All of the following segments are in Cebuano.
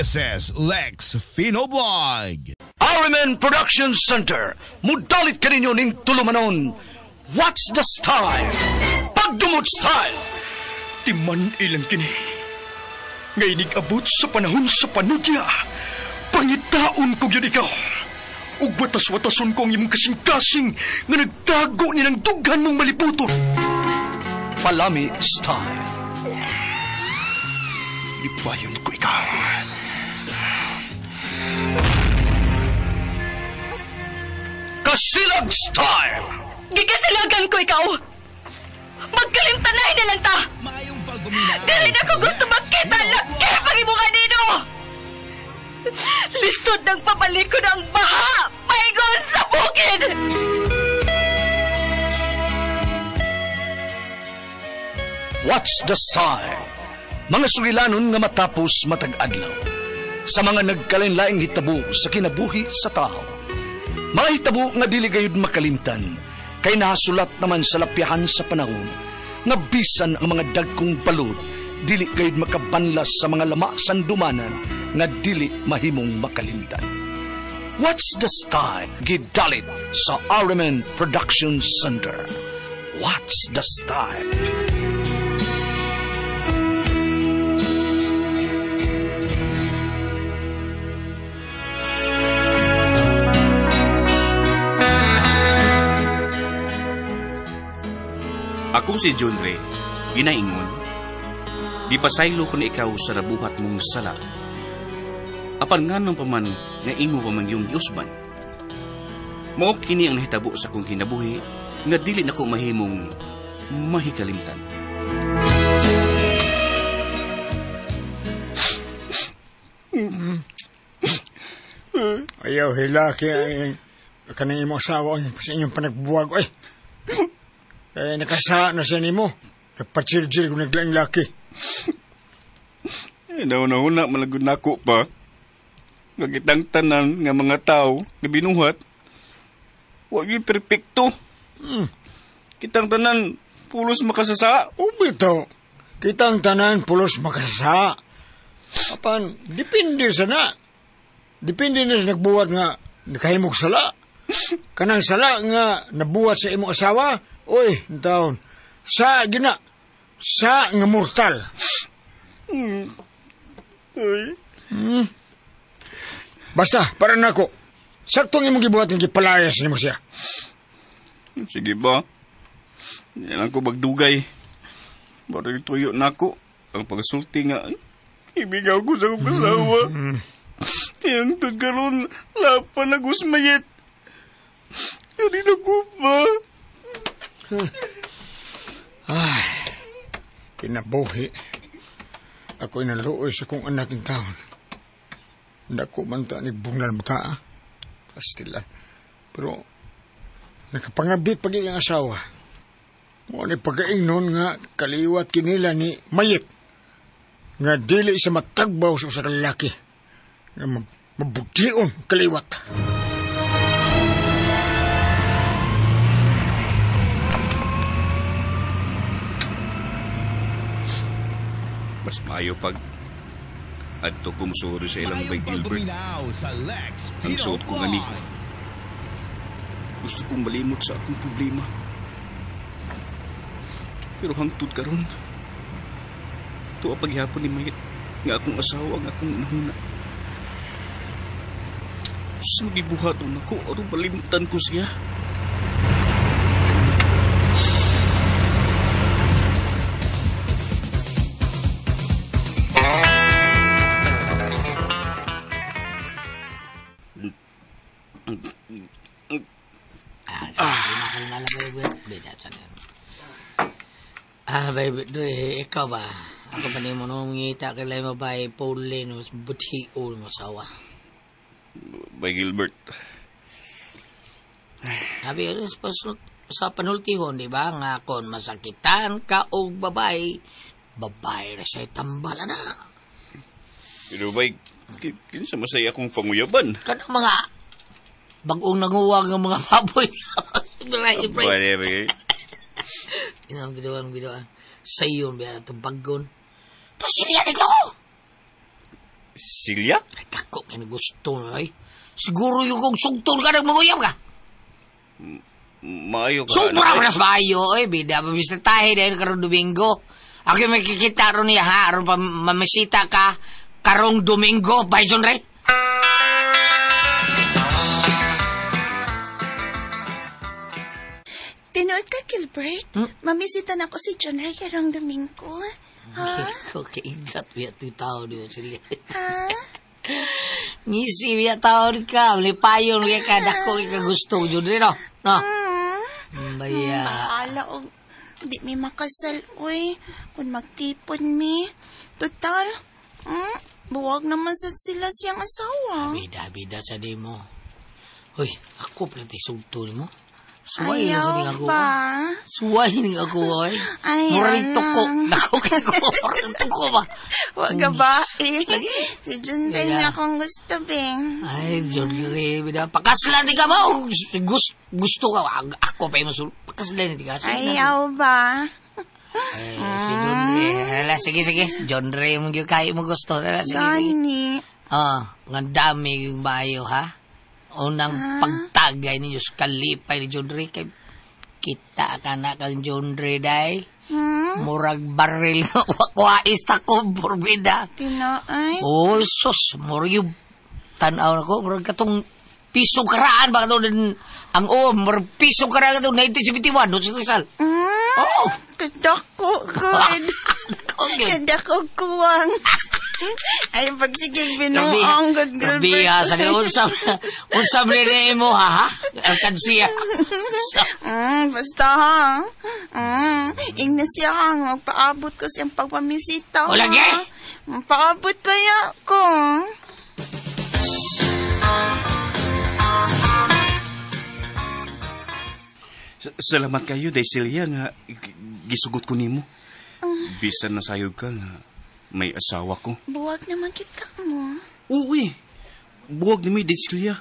This is Lex Fino Vlog. Arimen Production Center, mudalit kaninyo ning tulumanon. What's the style? Pagdumot style! Timan ilang kini. Ngay abot sa panahon sa panudya. Pangitaon ko gyud ikaw. Ug watas-watason ko ang imong kasing-kasing nga nagtago ni ng dughan mong maliputon. Palami style. Lipayon ko ikaw. Kasilag style! Gigasilagan ko ikaw! Magkalimtanay na lang ta! Maayong pagpaminaw Dili na sa ko gusto Lex makita Pino laki Vlog. pag imong anino! Lisod ng pabalikon ang baha! Paingon sa bukid! What's the style? Mga sugilanon nga matapos matag adlaw. Sa mga nagkalain-laing hitabo sa kinabuhi sa tao. Mga hitabo nga dili gayud makalimtan, kay nasulat naman sa lapyahan sa panahon, nga bisan ang mga dagkong balod, dili gayud makabanlas sa mga lama sandumanan nga dili mahimong makalimtan. What's the style? Gidalit sa Arimen Production Center. What's the style? Ako si John Ray, ginaingon. Gipasaylo ko ni ikaw sa nabuhat mong sala. Apan nga nung paman nga imo pa man yung giusban. Mao kini ang nahitabo sa akong kinabuhi nga dili nako mahimong mahikalimtan. Ayaw, hilaki ay kanang imo asawa ay, sa inyong panagbuwag ay. Eh, nakasa na siya nimo. Nagpachil-jil kung naglaing laki. Eh, nauna-una malagod nako pa. Nga kitang tanan nga mga tao nga binuhat, wa gyud perpekto. Kitang tanan pulos makasasa. Ubito, kitang tanan pulos makasasa. Apan, depende sa na. Depende na sa nagbuhat nga nakahimog sala. Kanang sala nga nabuhat sa imong asawa, oy, taon. Sa gina, sa nga mortal. Uy. Basta, para nako. Saktong imong gibuhat nga gipalayas nimo siya. Sige ba? Hindi lang ko magdugay. Barang tuyo na ako. Ang pagsulti nga, ay, ibigaw ko sa akong asawa. Iyang tud karon, lapan na gusmayit. Kari na ko ba? Ay, kinabuhi. Ako'y naluoy sa kong anak in taon. Dako man ta ni bungal mo ta, ah. Pastilan. Pero, nakapangabit pag iyang asawa. Mo ni pagaingnon nga kaliwat kinila ni Mayit. Nga dili sa matagbaw sa usa ka lalaki. Nga mabugtion kaliwat. Mas maayo pag adto ko musuri sa ilang Maayong bay Gilbert. pagpaminaw sa Lex Ang Pino suot kong Vlog. amigo. Gusto kong malimot sa akong problema. Pero hangtod karon, tuwa paghihapon ni Mayet nga akong asawa ang akong nahuna. Sa magibuhaton ako, aron malimtan ko siya. Ah, baby, Dre, ikaw ba? Ako pa nimo nung ngita kay mo ba Pauline mas buthiol mo sawa. Bay Gilbert, Sabi sa panultihon, di ba? Nga kon masakitan ka og babae, babae ra siya tambala na. pero bay, kinsa masaya akong panguyaban. Kanang mga bagong nanguwag ng mga baboy. Bray, bray. Bay, bay. Inang biduan, biduan. Sa iyo, biya na itong bagon. Ito, siriya nito! Silya? Ay, dako kay gusto na ay. Siguro yung kung sugtol ka nagmanguyab ka. Maayo ka. Sobra anak, pa nas maayo, oy. Bida, mabistatahe dahil karong Domingo. Ako yung makikita ron niya, ha? Aron pa mamisita ka karong Domingo. Bye, John Ray. Tinuod ka, Gilbert? Mamisita na ko si John Ray karong Domingo. Ha? Ko kaigat biya ti tao niyo sila. Ha? Ngisi biya tao ni ka, lipayon kay ka dako kay ka gusto John Ray no. No. Baya. Bahala og di mi makasal, uy. Kung magtipon mi. Total, buwag naman sad sila siyang asawa. Bida bida sa di mo. Hoy, ako pala ti sugtol mo. Suway na sa Ayaw ding ako. ba? Suway ning ako oy. Ayaw Murag tuko. lang. Dako kay ko. Murag tuko ba? Wag ka ba? Eh. Si John Ray Kaya- na akong gusto, Bing. Ay, John Ray, bida. Pakaslan di ka ba? Gusto ka. Ako pa yung masul. Pakaslan di ka. Sige na. Ayaw ba? Eh, si John Ray. Hala, sige, sige. John Ray, mo gyud kayo mo gusto. Hala, sige, sige. Gani. Ah, nga dami yung bayo, ha? Unang pagtagay ninyo sa kalipay ni John Ray. Kay kita ka na kang John Ray, day. Murag baril nga wakwais ta ko, borbida. Tinoy. Oh, sus, murag yung tanaw na ko, murag katong piso karaan ba kato din ang oh, murag piso karaan kato 1971 doon sa Rizal. Oh, Kadako, good. okay. Kadako kuwang. Ay, pagsigig binuong, good Gilbert. Grabe ha, sa unsa ni mo ha, ha? Alkansiya. Basta ha. Ingna siya ha. Magpaabot ko siyang pagpamisita. O, lagi? Magpaabot pa ya ko. Salamat kayo, Desilya, nga gisugot ko nimo. Bisan nasayod ka nga may asawa ko. Buwag naman kit ka mo. Uwi. Buwag ni mi, Desilya.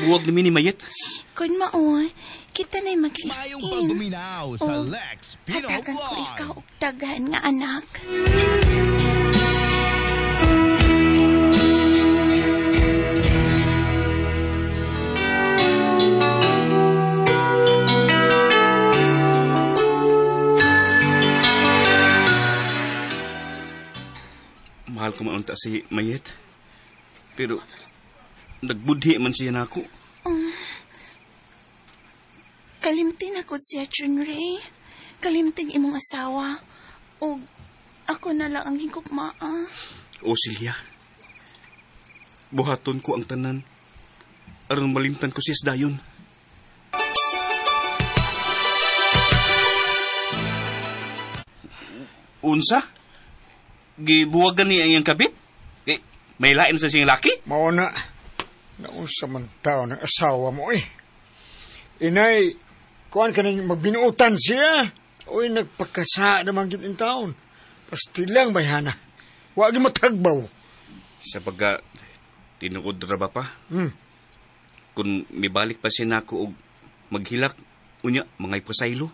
Buwag ni mi ni Mayet. Kun maoy, kita na'y Mayong maglifin. pagduminaw sa Lex Pino Hatagan ko Vlog. ikaw og daghan nga anak. Mahal ko maunta si Mayet. Pero nagbudhi man siya nako. Kalimtin ako siya, Junrey. Kalimtin imong asawa. O ako na lang ang higugmaa. O Silya, buhaton ko ang tanan. Aron malimtan ko siya sa dayon. Unsa? Gibuwagan niya ang iyang kabit? Eh, may lain sa siyang laki? Mao na. Naunsa man tao ng asawa mo eh. Inay, kuan ka nang magbinuutan siya. Uy, nagpakasa naman yun in taon. Pastilang bayhana. Wag matagbaw. Sa pagka, tinuod ra ba pa? Kung mibalik pa siya nako og maghilak, unya, mga ipasaylo.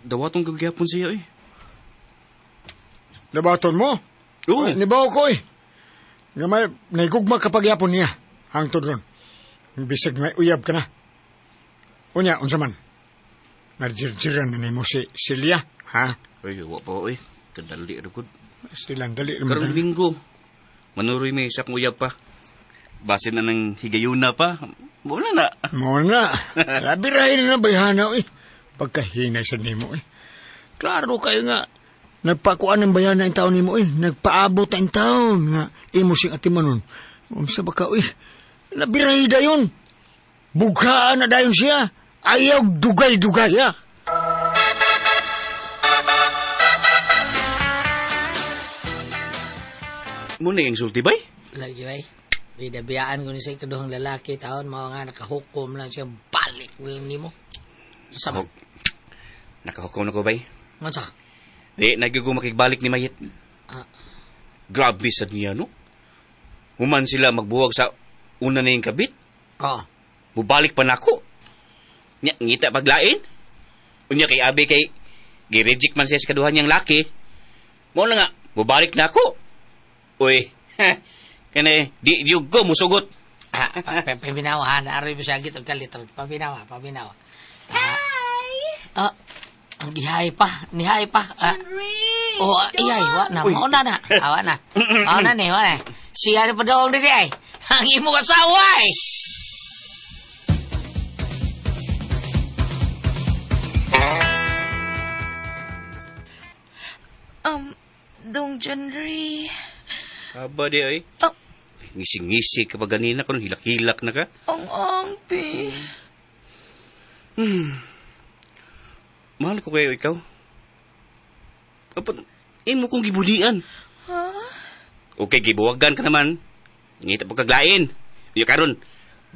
Dawatong gagyapon siya eh. Nabaton mo? Oo. Ay, nibaw ko eh. Nga may, naigugma kapag yapon niya. Hangtod ron. Bisag may uyab ka na. Unya, unsa man. Narjirjiran na nimo si Celia, ha? Uy, wa pa oy. Kadali ra gud. Silang dali naman. Karong linggo, manuroy may isa kong uyab pa. Basin na ng higayuna pa. Wala na. Mo na. Labirahin na bayhana, eh. Pagkahinay sa nimo, eh. Klaro kayo nga. Nagpakuan ng bayhana ang taon nimo, eh. Nagpaabot ang taon nga. Imo siyang atimanon. Unsa ba ka, eh. Labirahin dayon. Bughaan na dayon siya. Ayaw dugay-dugay, ha. Muna yung sulti bay? Lagi bay. Bidabiyaan ko ni sa ikaduhang lalaki taon mao nga nakahukom lang siya balik lang nimo. Sa Oh. Nakahukom na ko bay. Unsa? Di, nagyugo makigbalik ni Mayet. Ah. Grabe sad niya, no? Human sila magbuwag sa una na yung kabit. Oh. Mubalik pa nako. Nya, ngita paglain. Unya kay Abi kay gi-reject man siya sa kaduhan niyang laki. Mo na nga, mubalik na ako. Uy, Kani, di yug ko musugot. Paminawa ha, naaroy mo siya gitong kalitro. Paminawa. Hi! Ang gihay pa, nihay pa. Henry! Oh, iyay, wa na, mauna na. Awa na. Mauna ni, wa na. Siya na pa doong dili ay. Ang imong asawa ay. Dong Junri. Aba di ay. Oh. Ngising-ngisi ka pa ganina kung hilak-hilak na ka. Ang angpi. Mahal ko kayo ikaw. Apan, imo kong gibulian. Ha? Okay, gibuwagan ka naman. Ngita po kaglain. Iyo karon,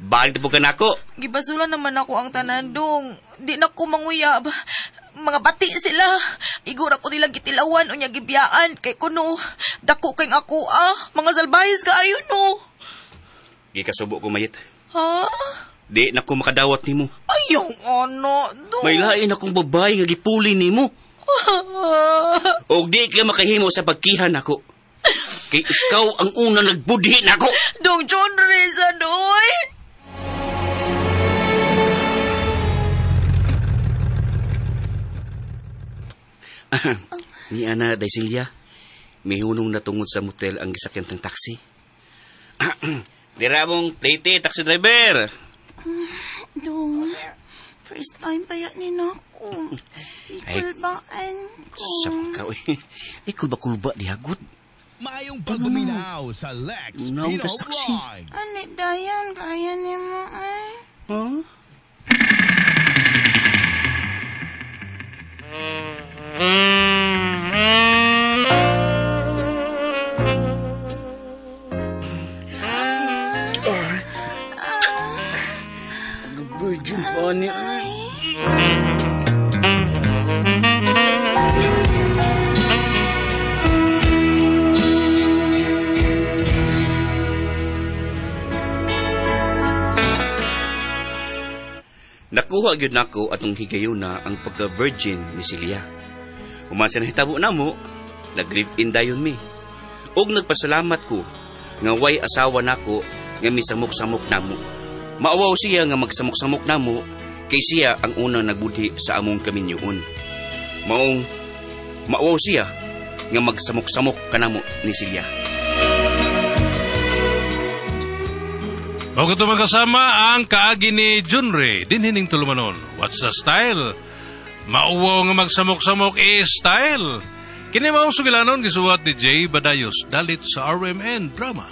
balik po ka nako. Gibasulan naman ako ang tanan, dong. Di na ko manguyab. Mga bati sila. Igura ko nilang gitilawan o niya gibiyaan. Kay kuno, dako kay ako ah. Mga salbahis ka ayon no. Gikasubo ko mayit. Ha? Di na ko makadawat nimo. Ayaw ano, dong. May lain akong babae nga gipuli nimo. Og di ka makahimo sa pagkihan nako. Kay ikaw ang una nagbudhi nako. Dong John Reza, doy. Ni Ana Daisilia, may hunong natungod sa motel ang gisakyan ng taxi. Dira mong plate, taxi driver. Dong, first time pa yan ni nako. Ikulbaan ko. Sab ka, uy. Ay, kulba-kulba, di hagot. Maayong pagbuminaw sa Lex Naong Pino tas taxi. Vlog. Ano, Dayan, kaya ni mo ay. Huh? Virgin pa niya. Nakuha gyud nako atong higayuna ang pagka-virgin ni Celia. Human sa nahitabo namo, nag-live-in dayon mi. Og nagpasalamat ko nga way asawa nako nga misamok-samok namo. Maawaw siya nga magsamok-samok namo kay siya ang unang nagbudhi sa among kaminyoon. Maong maawaw siya nga magsamok-samok kanamo ni Celia. O kato magkasama ang kaagi ni Junrey, dinhining tulumanon. What's the style? Mauwaw nga magsamok-samok is style. Kini maong sugilanon gisuwat ni Jay Badayos, dalit sa RMN Drama.